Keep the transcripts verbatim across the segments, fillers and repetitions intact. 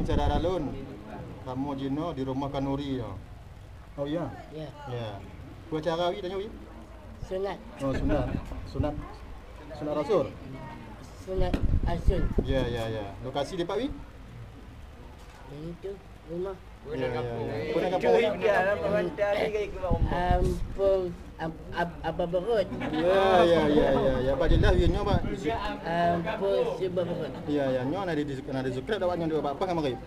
Saudara alun, kamo jino di rumah Kanuri yo. Oh iya? Iya. Iya. Upacara awi tanyo awi? Sunat. Oh, sunat. Sunat. Sunat Rasul. Sunat Rasul. Iya, iya, iya. Lokasi di pak wi? Ini tu rumah. Iya, iya, iya. Punya kampung. Kampung Ab-, Ab-, Abah Berut. Iya, iya, iya, iya. Ya, Pak jelas, iya, nyo, Pak. Kampung Sibah Berut. Iya, iya, nyo nak di, nak di-subscribe awak nyo di apa kamari?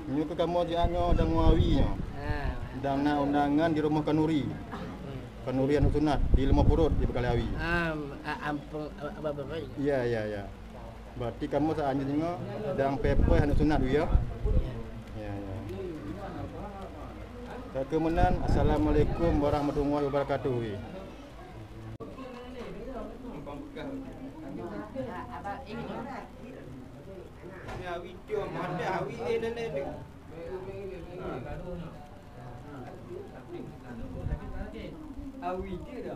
Nyo ka kamo jiak nyo dang awi nyo. Ah. Dang nak undangan di rumah Kanuri. Hmm. Kanuri anu sunat di Limo Purut di Bakaliawi. Ah, a-, ampun, a-, Abah Berut. Iya, iya, iya. Berarti kamo saanjinyo dang pepeh anu sunat, wi, yo? Iya. Iya, iya. Kakemeunan, assalamualaikum warahmatullahi wabarakatuh, wi. Awi tu dah.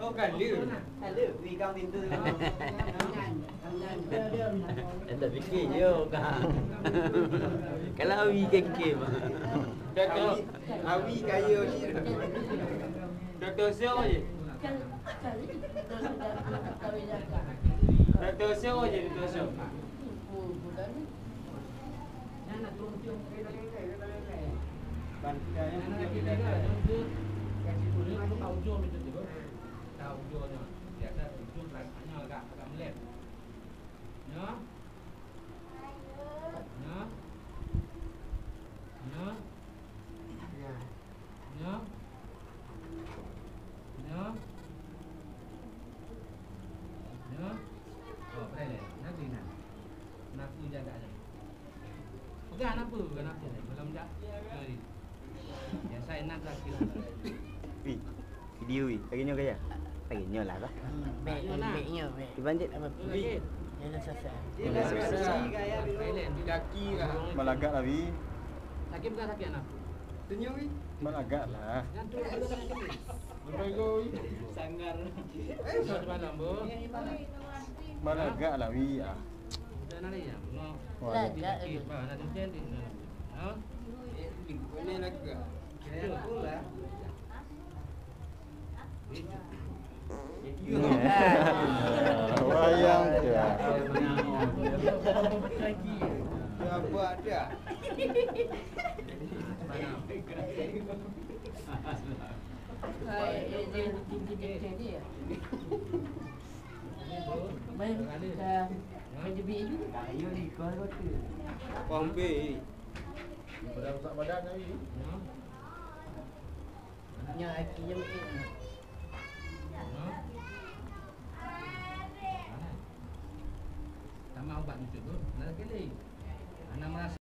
Oh, kali. Kali, ikang pintu. Dah fikir je, kan. Kalau awi kan game. Dah tu, awi kaya ni. Doktor siapa je? Doktor siapa je, doktor siapa? Nyo. Nyo. Nyo. Nyo. Oh, boleh, boleh. Nanti, nah. Napu jaga aja. Pegang napu, pegang napu. Belum jak. Mari. Biasa enak lah kira. Wi, video wi. Lagi nyo gaya. Lagi nyo lah, bah. Hmm, baik, baik, baik, nyo, baik. Iban je. Apa? Wi. Yang dah selesai. Yang dah selesai. Thailand, di kaki lah. Balagak lah, wi. Sakit bukan sakit, anak? Senyum, wi. Balagak lah. Jangan turun dulu, jangan turun. Sanggar. Eh, satu malam, bu. Balagak lah, wi, ah. Udah, nak, ya? Mau. Wah. Lagak, eh. Bah, nak tunjuk, tunjuk. Ha? Eh, boleh lagak. Kira aku lah. Wayang tu. Paham, Pi? Nya aki je mungkin. Tambah ubat lucu tu, nak kali. Anak merasa